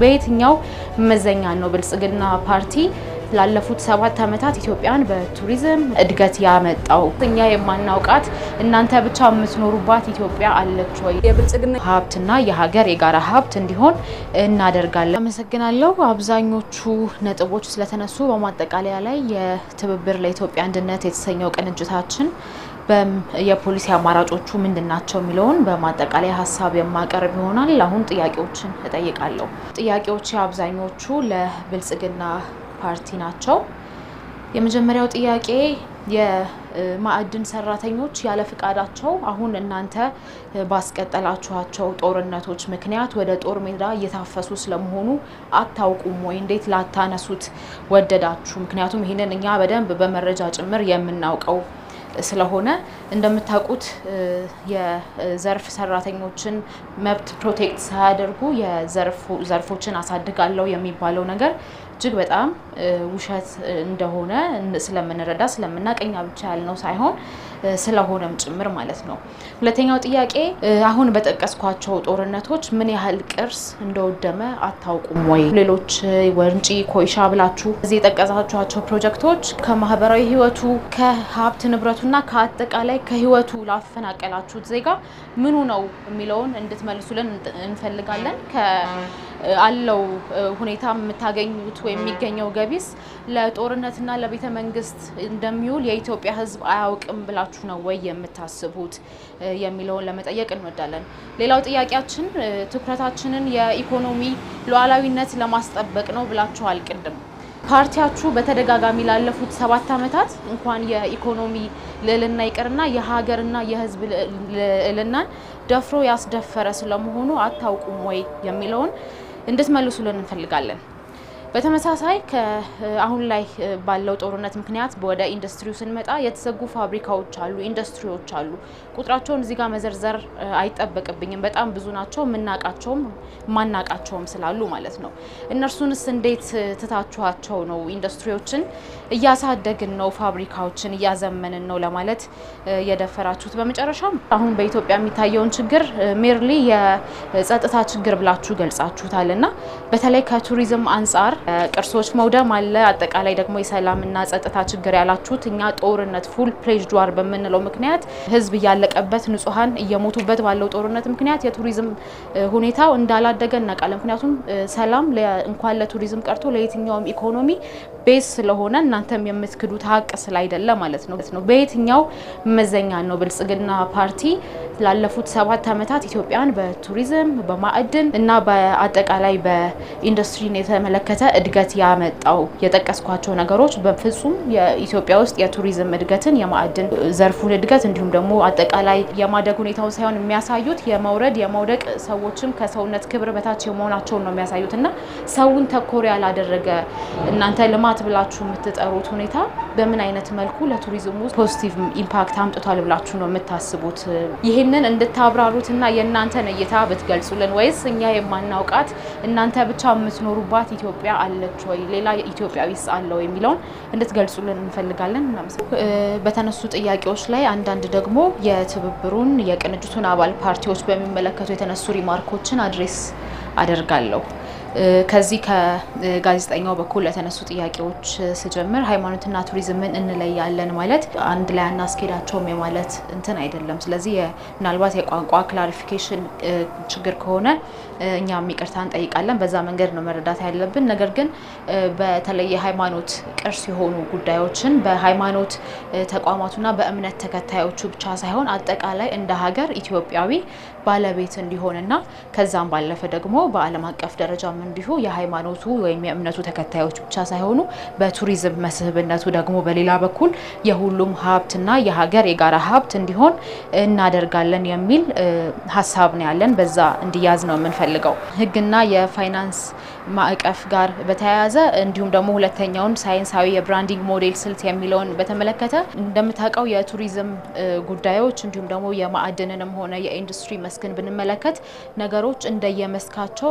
በየትኛው መመዘኛ ነው ብልጽግና ፓርቲ ላለፉት 7 ዓመታት ኢትዮጵያን በቱሪዝም እድገት ያመጣው? እኛ የማናውቃት እናንተ ብቻ የምትኖሩባት ኢትዮጵያ አለች ወይ? የብልጽግና ሀብትና የሀገር የጋራ ሀብት እንዲሆን እናደርጋለን። አመሰግናለሁ። አብዛኞቹ ነጥቦች ስለተነሱ በማጠቃለያ ላይ የትብብር ለኢትዮጵያ አንድነት የተሰኘው ቅንጅታችን የፖሊሲ አማራጮቹ ምንድን ናቸው የሚለውን በማጠቃለያ ሀሳብ የማቀርብ ይሆናል። አሁን ጥያቄዎችን እጠይቃለሁ። ጥያቄዎች አብዛኞቹ ለብልጽግና ፓርቲ ናቸው። የመጀመሪያው ጥያቄ የማዕድን ሰራተኞች ያለ ፍቃዳቸው አሁን እናንተ ባስቀጠላችኋቸው ጦርነቶች ምክንያት ወደ ጦር ሜዳ እየታፈሱ ስለመሆኑ አታውቁም ወይ? እንዴት ላታነሱት ወደዳችሁ? ምክንያቱም ይህንን እኛ በደንብ በመረጃ ጭምር የምናውቀው ስለሆነ። እንደምታውቁት የዘርፍ ሰራተኞችን መብት protect ሳያደርጉ የዘርፎችን አሳድጋለሁ የሚባለው ነገር እጅግ በጣም ውሸት እንደሆነ ስለምንረዳ፣ ስለምናውቅ፣ እኛ ብቻ ያልነው ሳይሆን ስለሆነም ጭምር ማለት ነው። ሁለተኛው ጥያቄ አሁን በጠቀስኳቸው ጦርነቶች ምን ያህል ቅርስ እንደወደመ አታውቁም ወይ? ሌሎች ወንጪ፣ ኮይሻ ብላችሁ እዚህ የጠቀሳችኋቸው ፕሮጀክቶች ከማህበራዊ ህይወቱ፣ ከሀብት ንብረቱና ከአጠቃላይ ከህይወቱ ላፈናቀላችሁት ዜጋ ምኑ ነው የሚለውን እንድትመልሱልን እንፈልጋለን። አለው ሁኔታ የምታገኙት ወይም የሚገኘው ገቢስ ለጦርነትና ለቤተ መንግስት እንደሚውል የኢትዮጵያ ሕዝብ አያውቅም ብላችሁ ነው ወይ የምታስቡት የሚለውን ለመጠየቅ እንወዳለን። ሌላው ጥያቄያችን ትኩረታችንን የኢኮኖሚ ሉዓላዊነት ለማስጠበቅ ነው ብላችኋል ቅድም። ፓርቲያችሁ በተደጋጋሚ ላለፉት 7 ዓመታት እንኳን የኢኮኖሚ ልዕልና ይቅርና የሀገርና የሕዝብ ልዕልናን ደፍሮ ያስደፈረ ስለመሆኑ አታውቁም ወይ የሚለውን እንድትመልሱልን እንፈልጋለን። በተመሳሳይ አሁን ላይ ባለው ጦርነት ምክንያት ወደ ኢንዱስትሪው ስንመጣ የተዘጉ ፋብሪካዎች አሉ፣ ኢንዱስትሪዎች አሉ። ቁጥራቸውን እዚህ ጋር መዘርዘር አይጠበቅብኝም። በጣም ብዙ ናቸው፣ የምናውቃቸውም የማናውቃቸውም ስላሉ ማለት ነው። እነርሱንስ እንዴት ትታችኋቸው ነው ኢንዱስትሪዎችን እያሳደግን ነው፣ ፋብሪካዎችን እያዘመንን ነው ለማለት የደፈራችሁት? በመጨረሻም አሁን በኢትዮጵያ የሚታየውን ችግር merely የጸጥታ ችግር ብላችሁ ገልጻችሁታል እና በተለይ ከቱሪዝም አንጻር ቅርሶች መውደም አለ። አጠቃላይ ደግሞ የሰላምና ጸጥታ ችግር ያላችሁት እኛ ጦርነት full fledged war በምንለው ምክንያት ሕዝብ እያለቀበት፣ ንጹሐን እየሞቱበት ባለው ጦርነት ምክንያት የቱሪዝም ሁኔታው እንዳላደገ እናውቃለን። ምክንያቱም ሰላም እንኳን ለቱሪዝም ቀርቶ ለየትኛውም ኢኮኖሚ base ስለሆነ እናንተም የምትክዱት ሀቅ ስላይደለ ማለት ነው። በየትኛው መመዘኛ ነው ብልጽግና ፓርቲ ላለፉት 7 ዓመታት ኢትዮጵያን በቱሪዝም፣ በማዕድን እና በአጠቃላይ በኢንዱስትሪን የተመለከተ እድገት ያመጣው? የጠቀስኳቸው ነገሮች በፍጹም የኢትዮጵያ ውስጥ የቱሪዝም እድገትን፣ የማዕድን ዘርፉን እድገት እንዲሁም ደግሞ አጠቃላይ የማደግ ሁኔታውን ሳይሆን የሚያሳዩት የመውረድ፣ የመውደቅ፣ ሰዎችም ከሰውነት ክብር በታች የመሆናቸውን ነው የሚያሳዩት። እና ሰውን ተኮር ያላደረገ እናንተ ልማት ብላችሁ የምትጠሩት ሁኔታ በምን አይነት መልኩ ለቱሪዝሙ positive impact አምጥቷል ብላችሁ ነው የምታስቡት? ይህንን እንድታብራሩትና የእናንተን እይታ ብትገልጹልን፣ ወይስ እኛ የማናውቃት እናንተ ብቻ የምትኖሩባት ኢትዮጵያ አለች ወይ፣ ሌላ ኢትዮጵያዊስ አለው የሚለውን እንድትገልጹልን እንፈልጋለን። በተነሱ ጥያቄዎች ላይ አንዳንድ ደግሞ የትብብሩን የቅንጅቱን አባል ፓርቲዎች በሚመለከቱ የተነሱ remark ኦችን address አደርጋለሁ። ከዚህ ከጋዜጠኛው በኩል ለተነሱ ጥያቄዎች ስጀምር ሃይማኖትና ቱሪዝምን እንለያለን ማለት አንድ ላይ አናስኬዳቸውም የማለት እንትን አይደለም። ስለዚህ ምናልባት የቋንቋ clarification ችግር ከሆነ እኛም ይቅርታ እንጠይቃለን። በዛ መንገድ ነው መረዳት ያለብን። ነገር ግን በተለይ የሃይማኖት ቅርስ የሆኑ ጉዳዮችን በሃይማኖት ተቋማቱና በእምነት ተከታዮቹ ብቻ ሳይሆን አጠቃላይ እንደ ሀገር ኢትዮጵያዊ ባለቤት እንዲሆንና ከዛም ባለፈ ደግሞ በዓለም አቀፍ ደረጃም እንዲሁ የሃይማኖቱ ወይም የእምነቱ ተከታዮች ብቻ ሳይሆኑ በቱሪዝም መስህብነቱ ደግሞ በሌላ በኩል የሁሉም ሀብትና የሀገር የጋራ ሀብት እንዲሆን እናደርጋለን የሚል ሀሳብ ነው ያለን። በዛ እንዲያዝ ነው የምንፈልገው። ሕግና የፋይናንስ ማዕቀፍ ጋር በተያያዘ እንዲሁም ደግሞ ሁለተኛውን ሳይንሳዊ የ branding model ስልት የሚለውን በተመለከተ እንደምታውቀው የቱሪዝም ጉዳዮች እንዲሁም ደግሞ የማዕድንንም ሆነ የኢንዱስትሪ መሰል መስክን ብንመለከት ነገሮች እንደየመስካቸው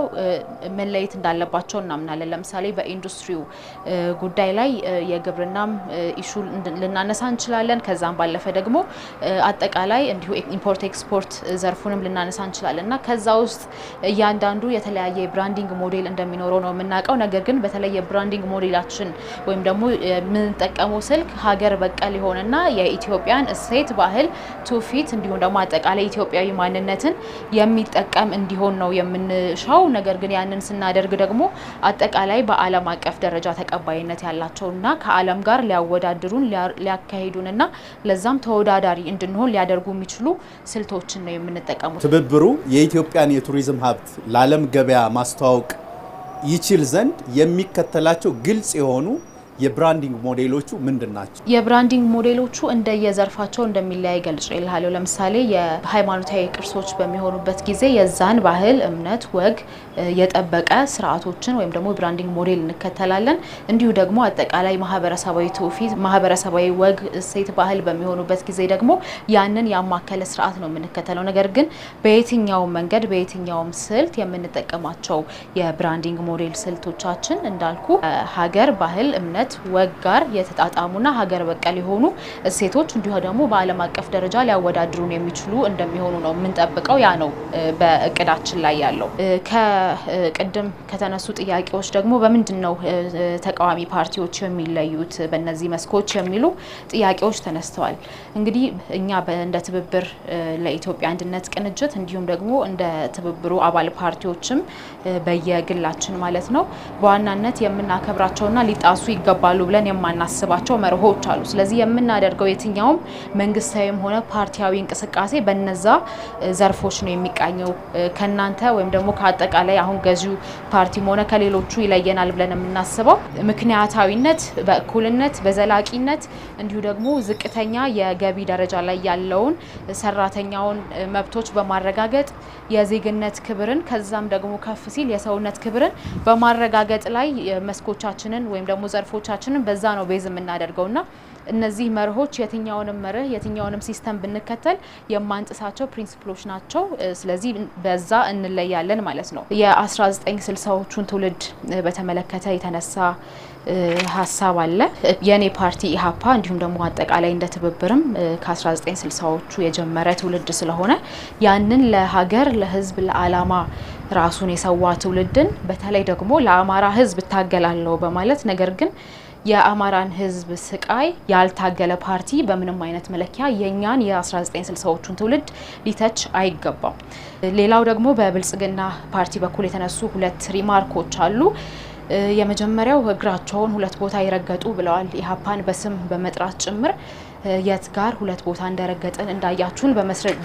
መለየት እንዳለባቸው እናምናለን። ለምሳሌ በኢንዱስትሪው ጉዳይ ላይ የግብርናም issue ልናነሳ እንችላለን። ከዛም ባለፈ ደግሞ አጠቃላይ እንዲሁ import export ዘርፉንም ልናነሳ እንችላለን እና ከዛ ውስጥ እያንዳንዱ የተለያየ የ branding model እንደሚኖረው ነው የምናውቀው። ነገር ግን በተለይ የ branding model ኣችን ወይም ደግሞ የምንጠቀመው ስልክ ሀገር በቀል የሆነና የኢትዮጵያን እሴት፣ ባህል፣ ትውፊት እንዲሁም ደግሞ አጠቃላይ ኢትዮጵያዊ ማንነትን የሚጠቀም እንዲሆን ነው የምንሻው። ነገር ግን ያንን ስናደርግ ደግሞ አጠቃላይ በዓለም አቀፍ ደረጃ ተቀባይነት ያላቸውና ከዓለም ጋር ሊያወዳድሩን፣ ሊያካሂዱንና ለዛም ተወዳዳሪ እንድንሆን ሊያደርጉ የሚችሉ ስልቶችን ነው የምንጠቀሙት። ትብብሩ የኢትዮጵያን የቱሪዝም ሀብት ለዓለም ገበያ ማስተዋወቅ ይችል ዘንድ የሚከተላቸው ግልጽ የሆኑ የ branding model ኦቹ ምንድን ናቸው? የ branding model ኦቹ እንደየዘርፋቸው እንደሚለያይ ገልጬልሃለሁ። ለምሳሌ የሃይማኖታዊ ቅርሶች በሚሆኑበት ጊዜ የዛን ባህል፣ እምነት፣ ወግ የጠበቀ ስርዓቶችን ወይም ደግሞ branding model እንከተላለን። እንዲሁ ደግሞ አጠቃላይ ማህበረሰባዊ ትውፊት፣ ማህበረሰባዊ ወግ፣ እሴት፣ ባህል በሚሆኑበት ጊዜ ደግሞ ያንን ያማከለ ስርዓት ነው የምንከተለው። ነገር ግን በየትኛውም መንገድ በየትኛውም ስልት የምንጠቀማቸው የ branding model ስልቶቻችን እንዳልኩ ሀገር፣ ባህል፣ እምነት፣ ወግ ጋር የተጣጣሙና ሀገር በቀል የሆኑ እሴቶች እንዲሁ ደግሞ በዓለም አቀፍ ደረጃ ሊያወዳድሩን የሚችሉ እንደሚሆኑ ነው የምንጠብቀው። ያ ነው በእቅዳችን ላይ ያለው። ከቅድም ከተነሱ ጥያቄዎች ደግሞ በምንድን ነው ተቃዋሚ ፓርቲዎች የሚለዩት በእነዚህ መስኮች የሚሉ ጥያቄዎች ተነስተዋል። እንግዲህ እኛ እንደ ትብብር ለኢትዮጵያ አንድነት ቅንጅት እንዲሁም ደግሞ እንደ ትብብሩ አባል ፓርቲዎችም በየግላችን ማለት ነው በዋናነት የምናከብራቸውና ሊጣሱ ይገባሉ ብለን የማናስባቸው መርሆች አሉ። ስለዚህ የምናደርገው የትኛውም መንግስታዊም ሆነ ፓርቲያዊ እንቅስቃሴ በነዛ ዘርፎች ነው የሚቃኘው። ከናንተ ወይም ደግሞ ከአጠቃላይ አሁን ገዢው ፓርቲም ሆነ ከሌሎቹ ይለየናል ብለን የምናስበው ምክንያታዊነት፣ በእኩልነት፣ በዘላቂነት እንዲሁ ደግሞ ዝቅተኛ የገቢ ደረጃ ላይ ያለውን ሰራተኛውን መብቶች በማረጋገጥ የዜግነት ክብርን ከዛም ደግሞ ከፍ ሲል የሰውነት ክብርን በማረጋገጥ ላይ መስኮቻችንን ወይም ደግሞ ዘርፎቻችንን በዛ ነው base የምናደርገውና እነዚህ መርሆች የትኛውንም መርህ የትኛውንም system ብንከተል የማንጥሳቸው principle ኦች ናቸው። ስለዚህ በዛ እንለያለን ማለት ነው። የ1960ዎቹን ትውልድ በተመለከተ የተነሳ ሀሳብ አለ። የኔ ፓርቲ ኢህአፓ እንዲሁም ደግሞ አጠቃላይ እንደ ትብብርም ከ1960ዎቹ የጀመረ ትውልድ ስለሆነ ያንን ለሀገር፣ ለሕዝብ፣ ለዓላማ ራሱን የሰዋ ትውልድን በተለይ ደግሞ ለአማራ ሕዝብ እታገላለሁ በማለት ነገር ግን የአማራን ሕዝብ ስቃይ ያልታገለ ፓርቲ በምንም አይነት መለኪያ የኛን የ1960ዎቹን ትውልድ ሊተች አይገባም። ሌላው ደግሞ በብልጽግና ፓርቲ በኩል የተነሱ ሁለት remark ኦች አሉ። የመጀመሪያው እግራቸውን ሁለት ቦታ ይረገጡ ብለዋል። ኢህአፓን በስም በመጥራት ጭምር የት ጋር ሁለት ቦታ እንደረገጥን እንዳያችሁን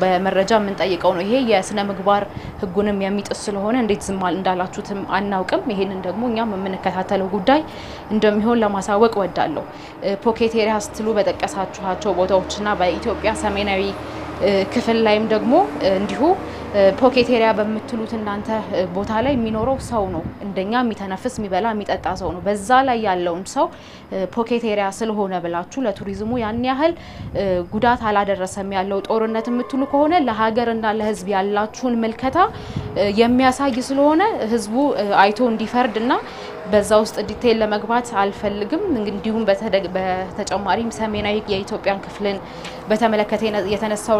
በመረጃ የምንጠይቀው ነው። ይሄ የስነ ምግባር ህጉንም የሚጥስ ስለሆነ እንዴት ዝም እንዳላችሁትም አናውቅም። ይሄንን ደግሞ እኛም የምንከታተለው ጉዳይ እንደሚሆን ለማሳወቅ እወዳለሁ። Pocket area ስትሉ በጠቀሳችኋቸው ቦታዎችና በኢትዮጵያ ሰሜናዊ ክፍል ላይም ደግሞ እንዲሁ pocket area በምትሉት እናንተ ቦታ ላይ የሚኖረው ሰው ነው። እንደኛ የሚተነፍስ፣ የሚበላ፣ የሚጠጣ ሰው ነው። በዛ ላይ ያለውን ሰው pocket area ስለሆነ ብላችሁ ለቱሪዝሙ ያን ያህል ጉዳት አላደረሰም ያለው ጦርነት የምትሉ ከሆነ ለሀገርና ለሕዝብ ያላችሁን ምልከታ የሚያሳይ ስለሆነ ሕዝቡ አይቶ እንዲፈርድና በዛ ውስጥ detail ለመግባት አልፈልግም። እንዲሁም በተጨማሪም ሰሜናዊ የኢትዮጵያን ክፍልን በተመለከተ የተነሳው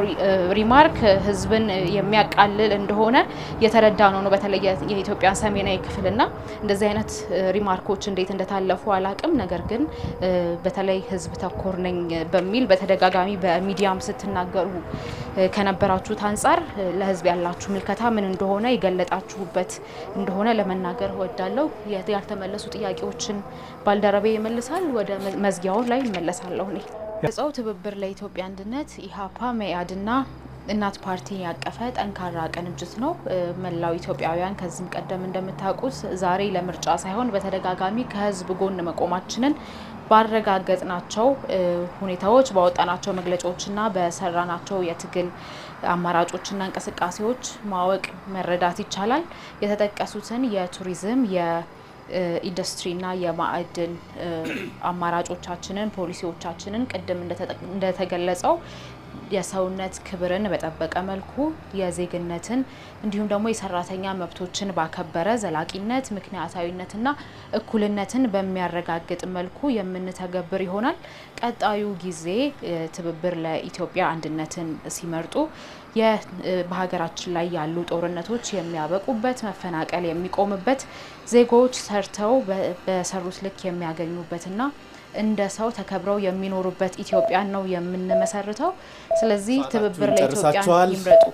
remark ሕዝብን የሚያቃልል እንደሆነ የተረዳ ነው። በተለይ የኢትዮጵያን ሰሜናዊ ክፍልና እንደዚህ አይነት remark ኦች እንዴት እንደታለፉ አላቅም። ነገር ግን በተለይ ሕዝብ ተኮር ነኝ በሚል በተደጋጋሚ በሚዲያም ስትናገሩ ከነበራችሁት አንጻር ለሕዝብ ያላችሁ ምልከታ ምን እንደሆነ የገለጣችሁበት እንደሆነ ለመናገር እወዳለሁ። ያልተመለሱ ጥያቄዎችን ባልደረቤ ይመልሳል። ወደ መዝጊያው ላይ እመለሳለሁ። እኔ ገጸው ትብብር ለኢትዮጵያ አንድነት ኢህአፓ፣ መኢአድና እናት ፓርቲ ያቀፈ ጠንካራ ቅንጅት ነው። መላው ኢትዮጵያውያን ከዚህም ቀደም እንደምታውቁት ዛሬ ለምርጫ ሳይሆን በተደጋጋሚ ከህዝብ ጎን መቆማችንን ባረጋገጥናቸው ሁኔታዎች፣ ባወጣናቸው መግለጫዎችና በሰራናቸው የትግል አማራጮችና እንቅስቃሴዎች ማወቅ መረዳት ይቻላል። የተጠቀሱትን የቱሪዝም፣ የኢንዱስትሪና የማዕድን አማራጮቻችንን፣ ፖሊሲዎቻችንን ቅድም እንደተገለጸው የሰውነት ክብርን በጠበቀ መልኩ፣ የዜግነትን እንዲሁም ደግሞ የሰራተኛ መብቶችን ባከበረ፣ ዘላቂነት፣ ምክንያታዊነትና እኩልነትን በሚያረጋግጥ መልኩ የምንተገብር ይሆናል። ቀጣዩ ጊዜ ትብብር ለኢትዮጵያ አንድነትን ሲመርጡ በሀገራችን ላይ ያሉ ጦርነቶች የሚያበቁበት፣ መፈናቀል የሚቆምበት፣ ዜጎች ሰርተው በሰሩት ልክ የሚያገኙበትና እንደ ሰው ተከብረው የሚኖሩበት ኢትዮጵያን ነው የምንመሰርተው። ስለዚህ ትብብር ለኢትዮጵያ ጨርሳችኋል። ይምረጡ።